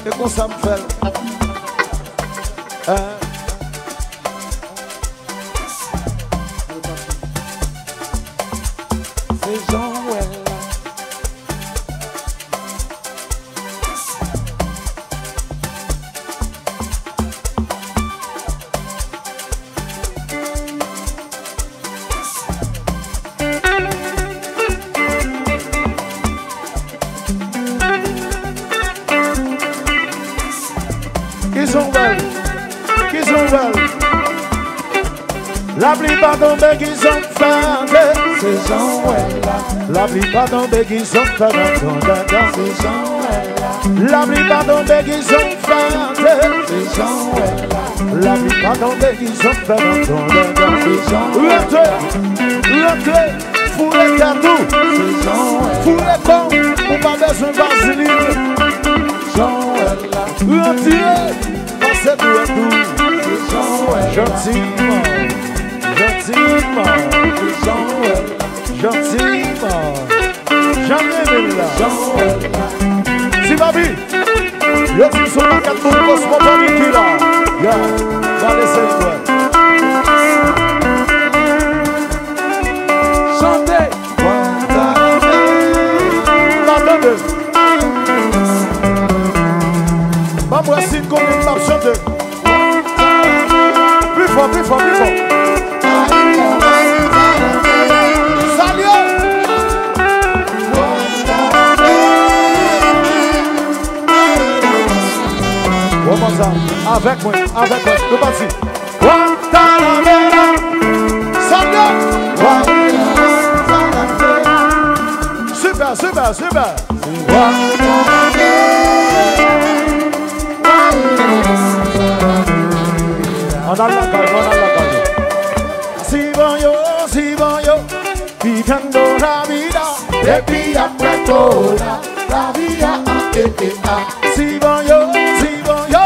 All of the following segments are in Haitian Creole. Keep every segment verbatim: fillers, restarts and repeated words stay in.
Se konsa m fè l. Hein? Se jan w wè l la. Kizon wèl, kizon wèl. Lapli pa tonbe, kizon fè ante. Se jan wèl la. Lapli pa tonbe, kizon fè ante. Se jan wèl la. Lapli pa tonbe, kizon fè ante. Se jan wèl la. Lapli pa tonbe, kizon fè ante. Se jan wèl la. Rete, rete. Foure tèt ou. Foure kò w. Ou pa bezwen vazlin. Retire. Pase dwèt ou. Jantiman. Jantiman. Jantiman. Jan renmen l la. Ti Babi. Yo di m se yon pakèt moun kosmopolit ki la. Ya, gade se l vre. Chante. Pa tande. Ban m wè si n konnen m p ap chante. Pi fò, pi fò, pi fò. Salye. Bon, konsa. Avèk mwen, avèk mwen. Nou pati. Guantanamera. Salye. Super, super, super. Ann al lakay nou, ann al lakay nou. Siban yo, siban yo, viviendo la vida. Depi apre kowona, lavi a an e e a. Siban yo, siban yo,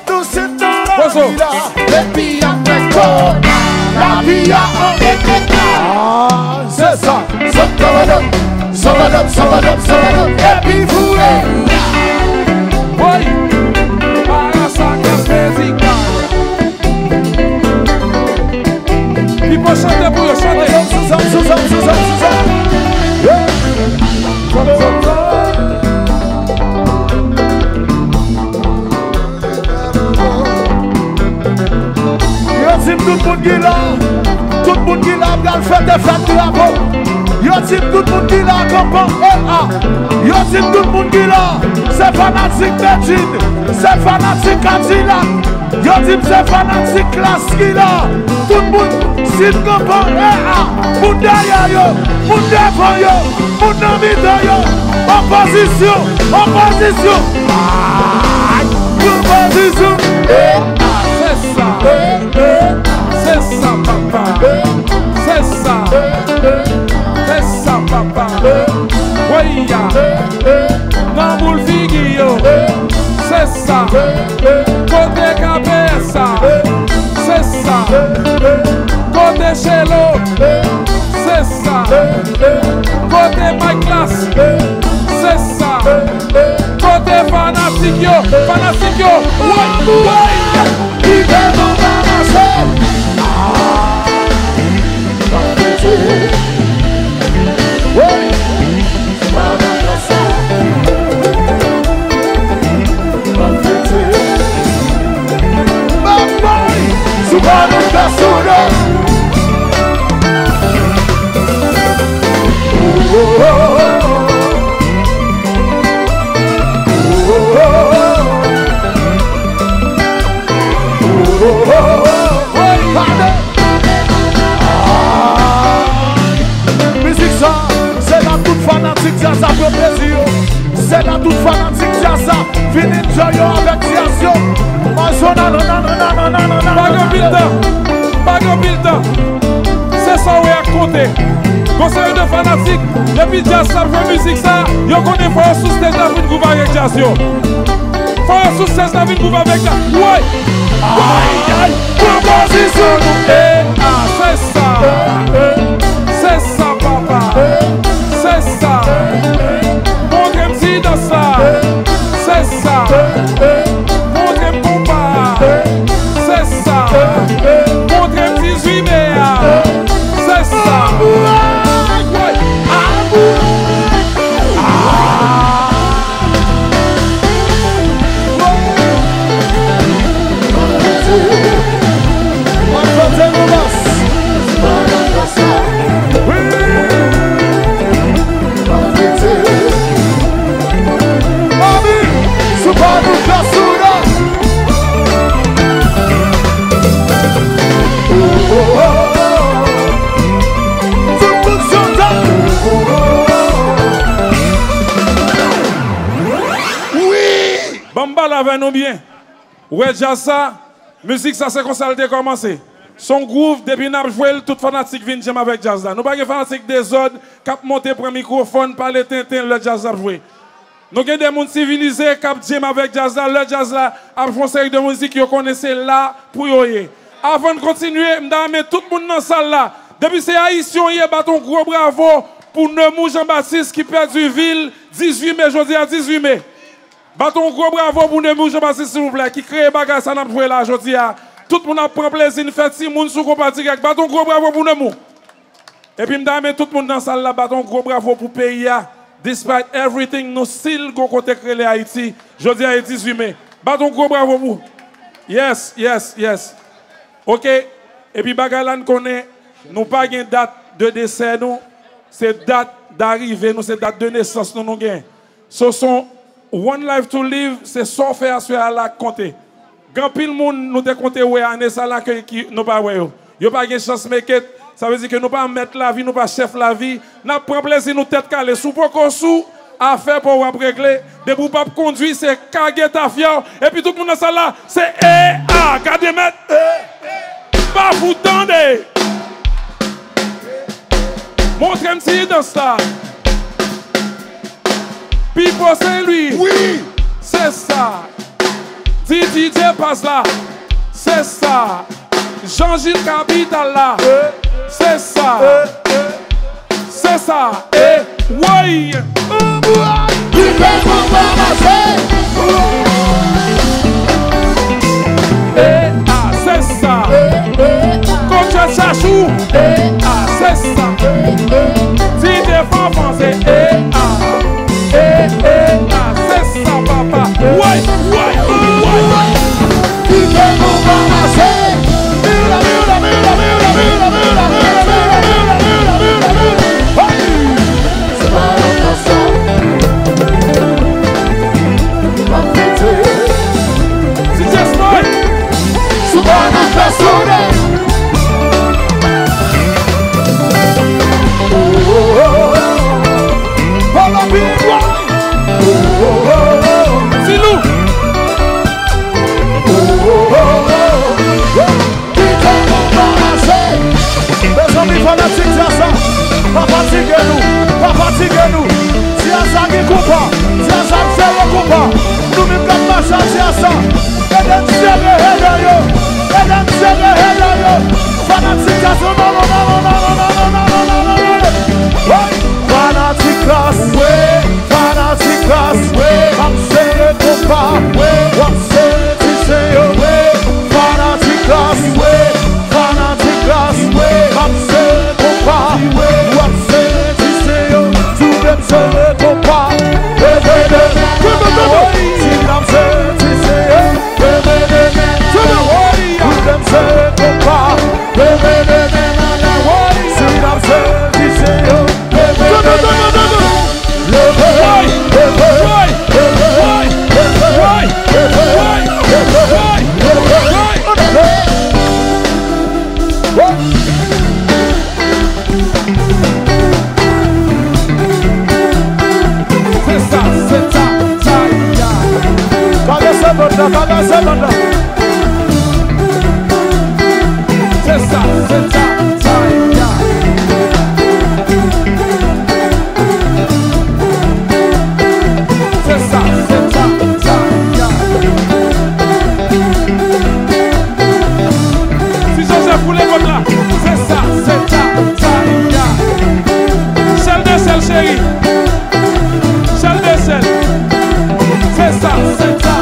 nou se nan lavi a. Depi apre kowona, lavi a an e e a. Ah, se sa. Sòt kòlòt. Sòlòt, sòlòt, sòlòt, epi foure. Woy! Marasa Kafezika. Pipo chante pou yo, chante. Sou zam, sou zam, sou zam, sou zam. Yeah. Yo di m tout moun ki la, tout moun ki la pral fete fèt drapo. Yo di m tout moun ki la kanpan e a. Yo di m tout moun ki la, se fanatik Medjine, se fanatik Kadilak. Yo di m se fanatik Klass ki la. Tout moun, si n kanpan e a, moun dèyè yo, moun devan yo, moun nan mitan yo, opozisyon, opozisyon. Ay, opozisyon. E a, se sa. E, e, se sa, papa. E, se sa. E, e, se sa, papa. E, woy ya. E, e, nan boul figi yo. E, se sa. E, e, kote K P S a? E, se sa. E, e, kote Chelo? E, se sa. Kote Mike Klass? Se sa. Kote fanatik yo? Fanatik yo. Woy, woy. Ki devan pa mache. Woy. Mizik sa, se la tout fanatik djaz la pran plezi yo. Se la tout fanatik djaz la vin enjoy yo avèk djaz yo. Pa gen anpil tan. Pa gen anpil tan. Se sa w wè ak konte. Gon seri de fanatik, depi djaz sa ap jwe mizik sa, yo konnen fò yo sou stage la vin gwouv avèk djaz yo. Fò yo sou stage la vin gwouv avèk djaz. Woy! Ay, ay! Pran pozisyon nou. E a, se sa. Se sa, papa. Se sa. Montre m ti dans la. Se sa. Montre m konpa a. Se sa. Montre m dizuit me a. Se sa. Ban m pale avè nou byen. Ou wè djaz sa? Mizik sa se konsa l te kòmanse. Se yon gwouv, depi n ap jwe l, tout fanatik vin djam avèk djaz la. Nou pa gen fanatik dezòd k ap monte pran mikwofòn, pale tenten lè djaz la ap jwe. Nou gen de moun sivilize k ap djam avèk djaz la, lè djaz la ap jwe yon seri de mizik yo konnen se la pou yo ye. Avan n kontinye, m ta renmen tout moun nan sal la, depi se ayisyen w ye, bat yon gwo bravo pou Nemou Jean Baptiste ki pèdi vi l dizuit me, jodi a dizuit me. Bat yon gwo bravo pou Nemou Jean Baptiste, silvouplè, ki kreye bagay sa n ap jwe la jodi a. Tout moun ap pran plezi, n fè timoun sou konpa dirèk. Bat yon gwo bravo pou Nemou. Epi m ta renmen tout moun nan sal la bat yon gwo bravo pou peyi a. Despite everything, nou still gon kote k rele Ayiti. Jodi a e dizuit me. Bat yon gwo bravo pou. Yes, yes, yes. Ok. Epi bagay la n konnen, nou pa gen dat de desè nou. Se dat darive nou, se dat de nesans nou nou gen. So, se yon one life to live, se sa w fè aswè a la k konte. Gen anpil moun nou te konte wè ane sa la ke ki nou pa wè yo. Yo pa gen chans make it. Sa vle di ke nou pa mèt lavi, nou pa chèf lavi. N ap pran plezi nou tèt kale. Si w poko sou, afè pa w w ap regle. Depi w p ap kondwi, se kage tafya w. Epi tout moun nan sal la, se E A. Gade mèt. Pa fout tande. Montre m ti dans la. Pipo Sen Lwi. Wi. Se sa. Didi Depaz la. Se sa. Jean Gilles Capital la. Eh. Se sa. Eh, eh. Se sa. Eh, woy. Kite konpa mache. Eh, ah, se sa. Konjè Chachou. Eh, ah, se sa. Didi Fanfan se E A. E, E, A, se sa, papa. Woy, woy, woy. Kite konpa mache. Miula, miula, miula. Hey! D J Smoke. Sou bò nan fè sonnen. Follow me, boy. Silou. Kite konpa mache. Mezanmi, fanatik djaz la, pa fatige nou, pa fatige nou. Djaz la gen konpa, djaz la ap jere konpa. Nou menm k ap mache ak djaz la, ede n jere hater yo, ede n jere hater yo. Fanatik djaz la, non, non, non. Hey! Fanatik Klass, wi. Fanatik Klass, wi. M ap jere konpa, wi. W ap jere ti chen yo, wi. Fanatik Klass, wi. Fanatik Klass, wi. M ap jere konpa, wi. W ap jere ti chen yo. Tou de m jere konpa. Leve de men anlè, wi. Si n ap jere ti chen yo. Leve de men anlè, wi. Tou de m jere konpa. Leve de men anlè, wi. Si n ap jere ti chen yo. Leve de men anlè. Leve, leve, leve, leve. Se sa, se sa, sa, ya. Kale se banda, kale se banda. Se sa, se sa, sa, ya. Se sa, se sa, sa, ya. Ti Jozèf pou lekòl la. Se sa, se sa, sa, ya. Sèl de sèl, cheri. Sèl de sèl. Se sa, se sa,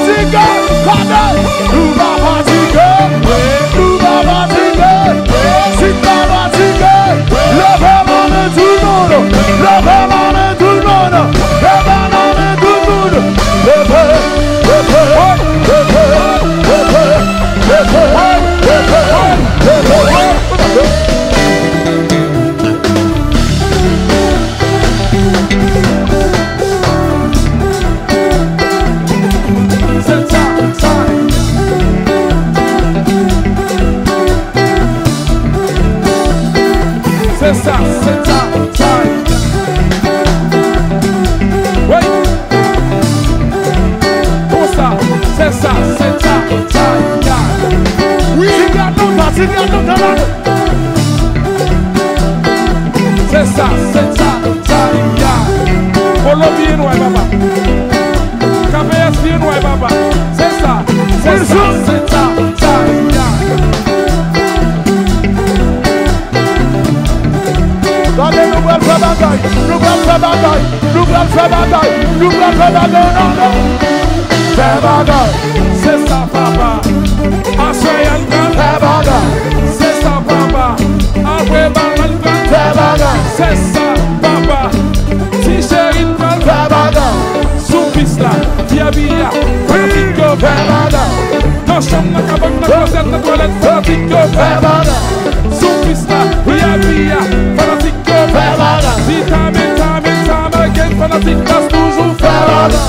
Fatige, gade, nou pa fatige, nou pa fatige, si n pa fatige, leve men nou tout moun, leve men nou tout moun, leve men nou tout moun, leve, leve, leve, leve, leve, leve, leve, leve. Se sa, se sa. Se sa, se sa, sa. Wi. Konsa, se sa, se sa, sa. Wi. Ti gad nou sa, ti gad nou sa. Se sa, se sa, sa, ya. Polo byen nwè, papa. K P S byen nwè, papa. Se sa, se sa, se sa, sa, ya. Gade, nou pral fè bagay, nou pral fè bagay, nou pral fè bagay, nou pral fè bagay, non, non. Fè bagay. Se sa, papa. Aswè a n pral fè bagay. Se sa, papa. Apre bal la n pral fè bagay. Se sa, papa. Ti cheri n pral fè bagay. Sou pis la, V I P a, fanatik yo fè bagay. Nan chanm, nan kabann, nan klozèt, nan twalèt, fanatik yo fè bagay. Sou pis la, V I P a, fanatik yo fè bagay. Vitamin, tamin, tabaken, fanatik bas toujou fè bagay.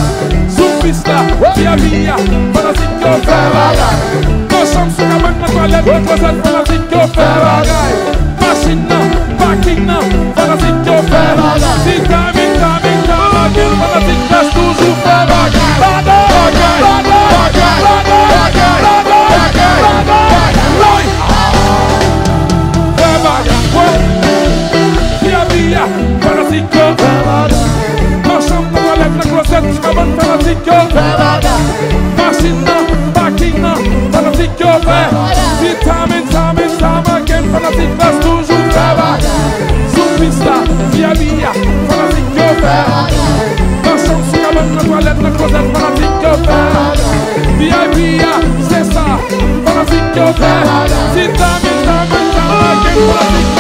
Sou pis la, V I P a, fanatik yo fè bagay. Nan chanm, sou kabann, nan twalèt, nan klozèt, fanatik yo fè bagay. Machin nan, pakin nan, fanatik yo fè bagay. Vitamin, tamin, tabaken, fanatik bas toujou fè bagay. Bagay, bagay, bagay, bagay, bagay, bagay. Fè bagay, wè. V I P a, fanatik yo. Nan chanm, nan twalèt, nan klozèt, sou kabann, fanatik yo. Machin nan, pakin nan, fanatik yo fè. Vitamin, tamin, tabaken, fanatik bas toujou fè. Sou pis la, V I P a, fanatik yo fè. Nan chanm, sou kabann, nan twalèt, nan klozèt, fanatik yo fè. V I P a, se sa, fanatik yo fè. Vitamin, tamin, tabaken, fanatik